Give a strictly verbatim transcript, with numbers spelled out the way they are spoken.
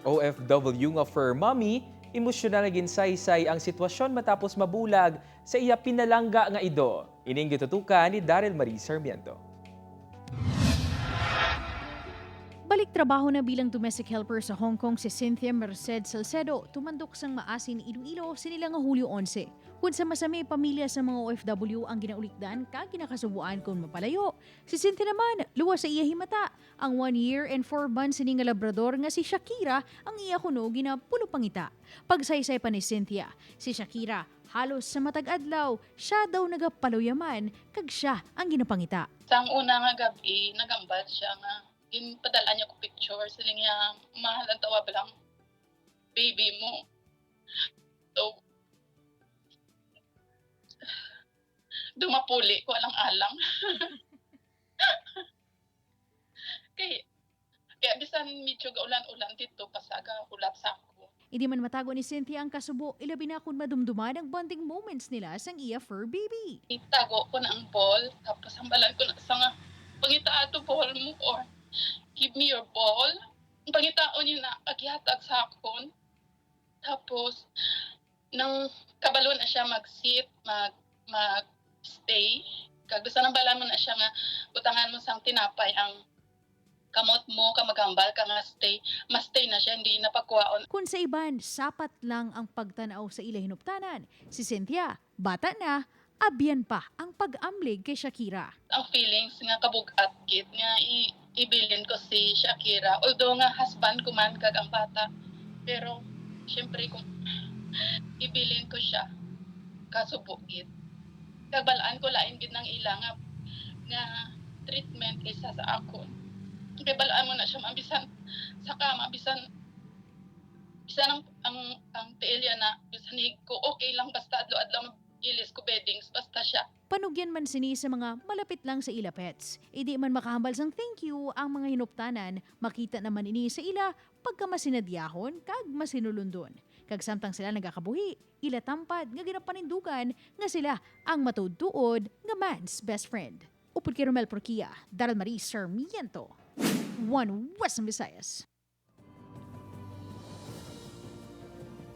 O F W nga fur mommy, emosyonal nga ginsaysay ang sitwasyon matapos mabulag sa iya pinalangga nga ido. Ining gitutukan ni Daryl Marie Sarmiento. Balik trabaho na bilang domestic helper sa Hong Kong si Cynthia Merced Salcedo, tumandok sang Maasin, Iloilo, sini lang nga Hulyo onse. Kun sa masami, pamilya sa mga O F W ang ginaulikdan kag ginakasubuan kon mapalayo. Si Cynthia naman, luwas sa iya himata. Ang one year and four months sini nga Labrador nga si Shakira ang iya kuno ginapulupangita. Pagsaysay pa ni Cynthia, si Shakira halos sa matag adlaw, sia daw nagapaluyaman kag sia ang ginapangita. Sang una nga gab-i, nagambal siya nga ginpadala niya ko picture, siling niya, "Mahal, ang tawag lang, baby mo." So, dumapuli ko alang-alang. Kay, kaya bisan medyo gaulan-ulan dito, pasaga, hulat sa ako. Hindi man matago ni Cynthia ang kasubo, ilabi na kon madumduman ang bonding moments nila sang iya fur baby. Itago ko na ang ball, tapos hambalan ko na sa nga, "Pangita ato ball mo," or, "Give me your ball." Ang pangitaon niya na, agihatag sa akon. Tapos, nang kabalo na siya mag-sit, mag, mag-stay, kag basta nang bala mo na siya nga butangan mo sang tinapay ang kamot mo, ka maghambal ka nga stay, ma-stay na siya, hindi na pagkuhaon. Kun sa iban, sapat lang ang pagtan-aw sa ila hinuptanan. Si Cynthia, bata na, abyan pa ang pag-amlig kay Shakira. Ang feelings nga kabug-at gid nga i-, ibilin ko si Shakira, although nga husband ko man kag ang bata, pero syempre kung ibilin ko siya, kasubo gid. Kag bal-an ko lain gid nang ila nga, nga treatment kaysa sa akon. Kay bal-an mo na siya, mabisan sa kama, bisan bisan ang, ang, ang tiil niya na, bisan hig ko, okay lang, basta adlaw-adlaw mag-ilis ko beddings, basta siya. Panugyan man sini sa mga malapit lang sa ila pets. Indi man makahambal sang thank you ang mga hinuptanan, makita naman ini sa ila pagkamasinudyahon kag masinulundon. Kag samtang sila nagakabuhi, ila tampad nga ginapanindugan nga sila ang matuod-tuod nga man's best friend. Upod kay Romel Porquia, Daryl Marie Sarmiento, One Western Visayas.